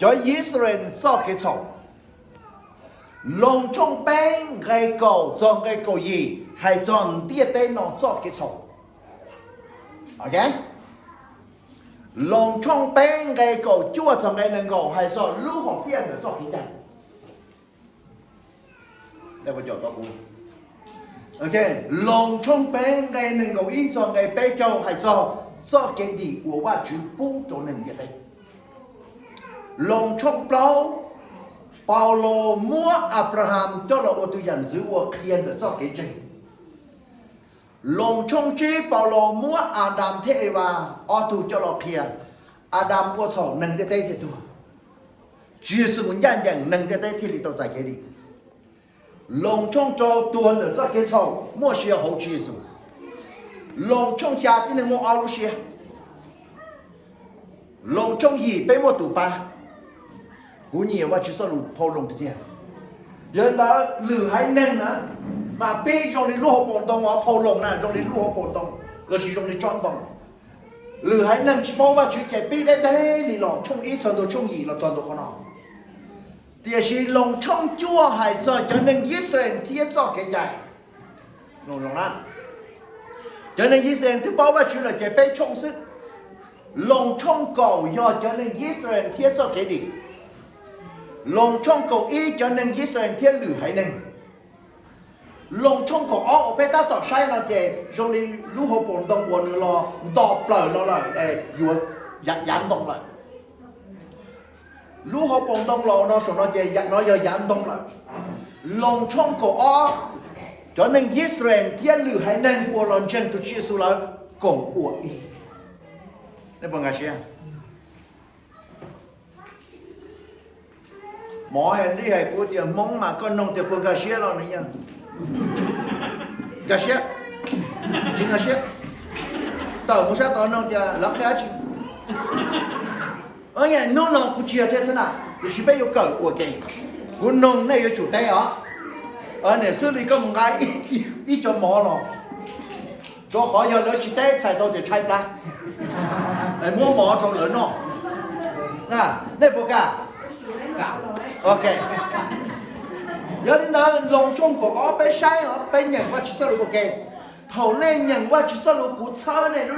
Cov Yixalayees txoj kev txhaum. Loos tshooj peb nqe kaum txog nqe kaum yim hais txog ntiaj teb no txoj kev txhaum. Loos tshooj peb nqe kaum cuaj txog nqe nees nkaum hais txog lub hom phiaj ntawm txoj kev cai. Loos tshooj peb nqe nees nkaum ib txog nqe peb caug hais txog txoj kev dim uas Vajtswv pub rau neeg ntiaj teb. Loos tshooj plaub, Paulus muab Anplahas coj los ua tus yam ntxwv uas qhia ntawm txoj kev ntseeg. Loos tshooj tsib, Paulus muab Adas thiab Evas ob tug coj los qhia. Adas ua txhaum, neeg ntiaj teb thiaj tuag. Tswv Yexus mus ncaj ncees, neeg ntiaj teb thiaj li tau txais kev dim. Loos tshooj rau, tuag ntawm txoj kev txhaum, muaj sia hauv Tswv Yexus. Loos tshooj xya, tib neeg muaj ob lub siab. Loos tshooj yim, peb muaj tus pab. Kuv nyiam Vajtswv txoj lus phau Loos tiag tiag. Yog li ntawd lwm haiv neeg na, mas pib zoo li lub hauv paus ntoo os, phau Loos na zoo li lub hauv paus ntoo lossis zoo li tsob ntoo. Lwm haiv neeg tsis paub Vajtswv ces pib deb deb li los tshooj ib txog ntua tshooj yim los txog ntua qhov no. Tiam sis Loos tshooj cuaj hais txog cov neeg Yixalayees thiab txoj kev cai. Cov neeg Yixalayees twb paub Vajtswv lawm ces peb tshooj xwb. Loos tshooj kaum yog cov neeg Yixalayees thiab txoj kev dim. Loos tshooj kaum ib cov neeg Yixalayees thiab lwm haiv neeg. Loos tshooj kaum ob uas peb tab tom saib no ces zoo li lub hauv paus ntoo uas nws los nto plaws no lawm es yuav yav ntoo lawm. Lub hauv paus ntoo los no saum no ces yam no yog yav ntoo lawm. Loos tshooj kaum ob, cov neeg Yixalayees thiab lwm haiv neeg uas los ntseeg tus Tswv Yexus lawv koom ua ib. Nej puas nkag siab? Mov Henry hais kuv tias Hmoob mas koj noog tias puas nkag siab los nws yeej nkag siab, tsis nkag siab. Tawm mus sab tod noog tias lawv qhia dab tsi. Hnub no kuv tsis yog thiab xwb na, tiam sis peb yuav kawm ua ke. Kuv noog nej yuav tsum teb os. Niam xwb li koj mus nqa ib co mov los, rau qhov yog lawv tsis teb txhais tau tias tshaib plab, muab mov rau lawv noj. Nej puas kam? Ok. Yog li ntawd Loos tshooj kaum ob peb saib os, peb nyeem Vajtswv txoj lus ua ke. Thaum nej nyeem Vajtswv txoj lus kuv txhawb nej lub